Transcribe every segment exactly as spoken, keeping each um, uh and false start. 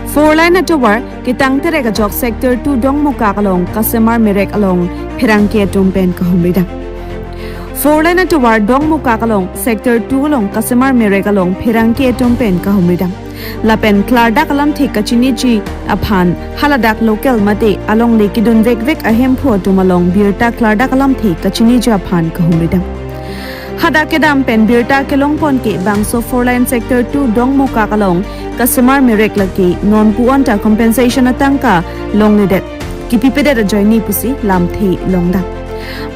Four lane atovar ketang terek ajok Sector two Dongmukak along Kasemar Merek along pherangke atum pen kahumridam. Four lane atovar Dongmukak along Sector two along Kasemar Merek along pherangke atum pen kahumridam. Lapen klardak alamthe kachiniji aphan haladak local mate alongle kedun vekvek ahemphu atum along birta klardak alamthe kachiniji aphan kahumridam. Hadak kedam pen birta kelongpon ke bangso four lane Sector two Dongmukak along Kasemar Merek lake non pu-an ta compensation atangka longledet, kipipedet ajoine pusi lamthe longdam.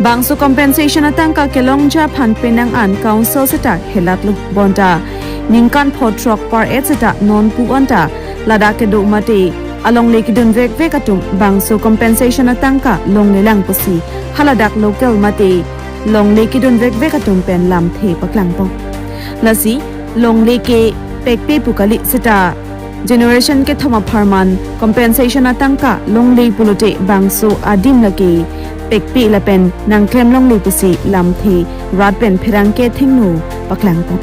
Bangso compensation atangka kelongji aphan penang an council seta helatlo, bonta ningkan pho throk par-et seta non pu-an ta ladak kedo mate alongle kedun vekvek atum bangso compensation atangka longlelang pusi haladak local mate longle kedun vekvek atum pen lamthe paklangpo. Lasi longle ke pekpe pu kali seta generation kethom apharman compensation atangka longle pulote bangso adim lake pekpe lapen nangklem longle pusi lamthe rat pen pherangke athengno paklangpo.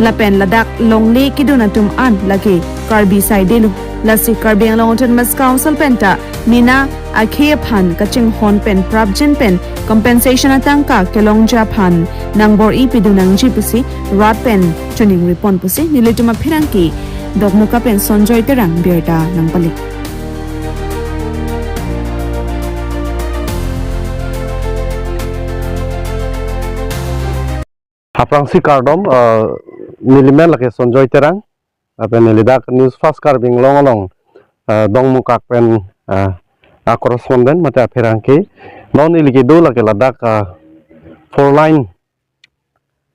Lapen ladak longle kedun atum an lake Karbi saidelo. Lasi Karbi Anglong Autonomous Council pen ta mena akhei aphan kachinghon pen prapjin pen compensation atangka kelongji aphan nangbor-i pedun nangji pusi rat pen choningripon pusi nelitum apherangke Dokmoka pen Sonjoy Terang birta nangpale. Aphrangsi kardom, eh, nelimen lake Sonjoy Terang, lapen neli dak News Fast Karbi Anglong along, eh, Dongmukak pen, eh, a-correspondent mate apherangke. Non ili kedo lake ladak, eh, four lane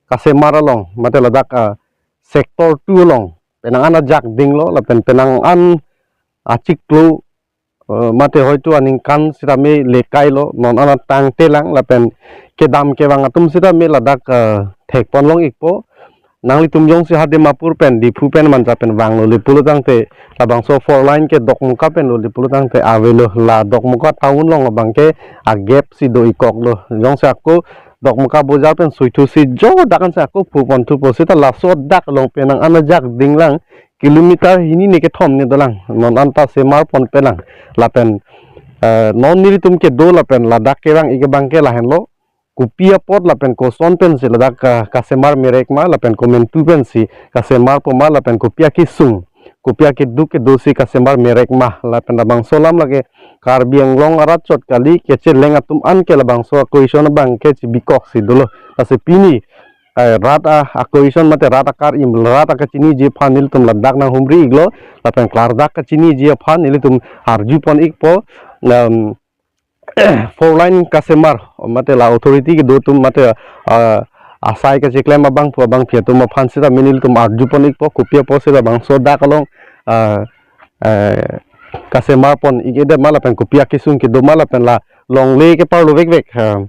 Kasemar along mate ladak, eh, Sector two along penang an ajak dinglo lapen penang an achiklo, eh, mate hoitu aningkan sitame lekailo, non an tangtelang lapen kedam kevang atum sitame ladak, eh, thekpon long-ikpo. Nanglitum jongsi ha Dimapur pen, Diphu pen manja pen vanglo le pulo tangte, labangso four lane ke Dokmoka pen lo le pulo tangte avelo, la Dokmoka town along abang ke a-gap si do-ikkoklo. Jongsi ako Dokmoka bojar pen suithusi jo dak ansi ako phuponthupo seta laso dak along penang an ajak dinglang kilometer hini ne kethom ne dolang, non anta semar ponpelang. Lapen, eh, non nelitum kedo lapen ladak kevang-ik abang ke lahenlo, kopi apot lapen koson pensi ladak, eh, Kasemar Merek ma lapen komantu pensi Kasemar po ma lapen kopi akesung, kopi akeduk kedosi Kasemar Merek ma, lapen labangso alam lake Karbi Anglong arat chot kali, kecheleng atum an ke labangso a-question abang ke chibikoksi dolo. Lasi pini, eh, rat a, a-question mate rat akar-i, rat akachiniji aphan nelitum ladak nanghumri-iklo, lapen klardak kachiniji aphan nelitum arjupon-ikpo, em, four lane Kasemar mate la authority kedo atum mate, ah, asai kacheklem abangphu abangphi atum aphan sitame nelitum arjupon-ikpo, kopi apotsi labangso dak along, ah, eh, Kasemar pon-ik-edet ma lapen kopi akesung kedo ma lapen la longle keparlo vekvek, ah,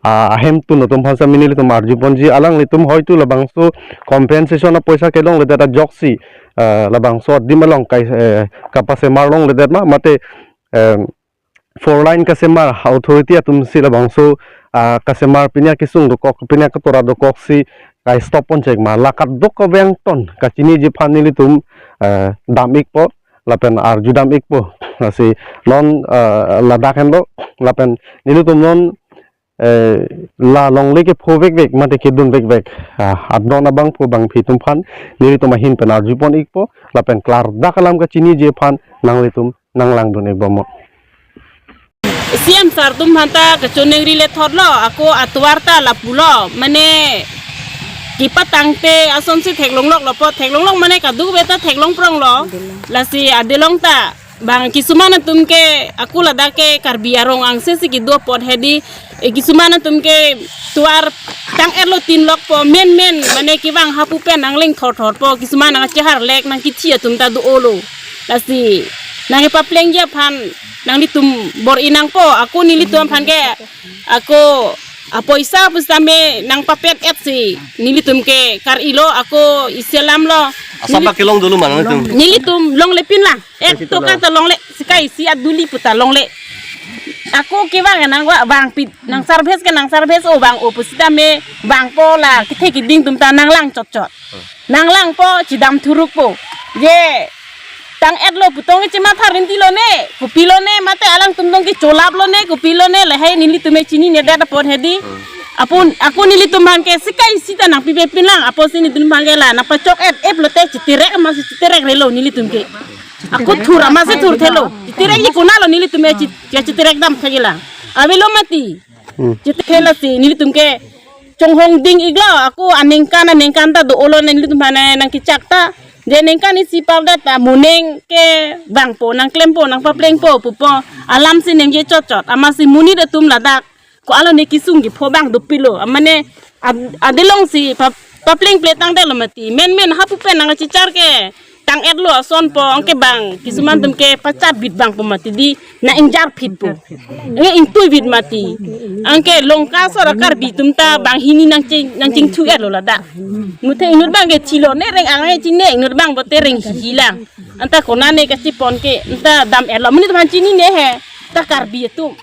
ah, ahemtun atum aphan sitame nelitum arjuponji, alanglitum hoitu labangso compensation apoisa kelongledet ajoksi, ah, labangso adim along kai, eh, kapasemar longledet ma mate, eh, four lane Kasemar authority atumsi labangso, ah, Kasemar pini akesung dokok, pini akatora dokoksi kai-stop ponchek ma, la kadokave angton kachiniji aphan nelitum, eh, dam-ikpo lapen arjudam-ikpo. Lasi non, eh, ladak henlo lapen nelitum non, eh, la longle kepho vekvek mate kedun vekvek, ah, adon abangphu abangphi atum aphan nelitum ahin pen arjupon-ikpo lapen klardak alam kachiniji aphan nanglitum nanglangdun-ikbom. C M sir atum aphanta kachoningri le thotlo, ako atovar ta lapulo, mane kepatangte asonsi theklongloklo po, theklonglok mane kadokave ta theklongpronglo. Lasi adelong ta bang kisuman atum ke ako ladak ke Karbi arong angse si kedo apot hedi, eh, kisuman atum ke tovar tang-etlo tinlokpo, menmen mane kevang hapu pen nangling thorthorpo, kisuman nangcheharlek nangkithi atum ta do-olo. Lasi nangkepaplengji aphan nanglitum bor-i nangpo, ako nelitum aphan ke ako apoisa pusitame nangpapet-etsi nelitum ke kar-ilo, ako isi alamlo. Asap neli-, kelong dulu mana nelitum? Nelitum longlepinlang. Ek toka ta longle, sika isi aduli puta longle. Ako kevang nangvang, vangpit, nang service ke nang service o vang-o pusitame vangpo, la kethe keding atum ta nanglang chotchot. Nanglangpo, chidam thurukpo. Je tang-etlo putong ke chemathar rinti lone, kopilone, mate alangtum tong ke cholap lone, kopilone, lahai nelitum ke chininedet apot hedi. Apun, ako nelitum aphan ke sikai sita nangpipe pinlang, apotsi nelitum aphan ke la nangpachok-et-ep lote chiterek amatsi chiterek relo nelitum ke. Ako thur amatsi thurthelo. Chiterek ji konatlo nelitum ke chi-, ya chiterek dam thagi lang. Avelo mati. Hmm. Chiterek lasi nelitum ke chonghong ding-iklo, ako aningkan aningkan ta do-olo nelitum aphan nangkechak ta. Je ningkan isi pavdat ta moning ke vangpo, nangklempo, nangpaplengpo pupo. Alamsi ningje chotchot. Amatsi monit atum ladak ko-an lone kesung kepho abang dopiklo. Amane ad-, adelongsi pa-, paplengple tangdetlo mati. Menmen hapu pen nangkachichar ke tang-etlo asonpo, anke bang kisuman atum ke pachap bit vangpo mati, di nang-ingjar phitpo. Nge ingtui bit mati. Anke Longka asor a-Karbi atum ta banghini nangching, nangchingthu-etlo ladak. Muthe inut abang ke chilone, reng alang ke chine, inut abang bote reng hihi lang. Anta konane kachipon ke, anta dam-etlo. Monit aphan chinine he, ta Karbi atum.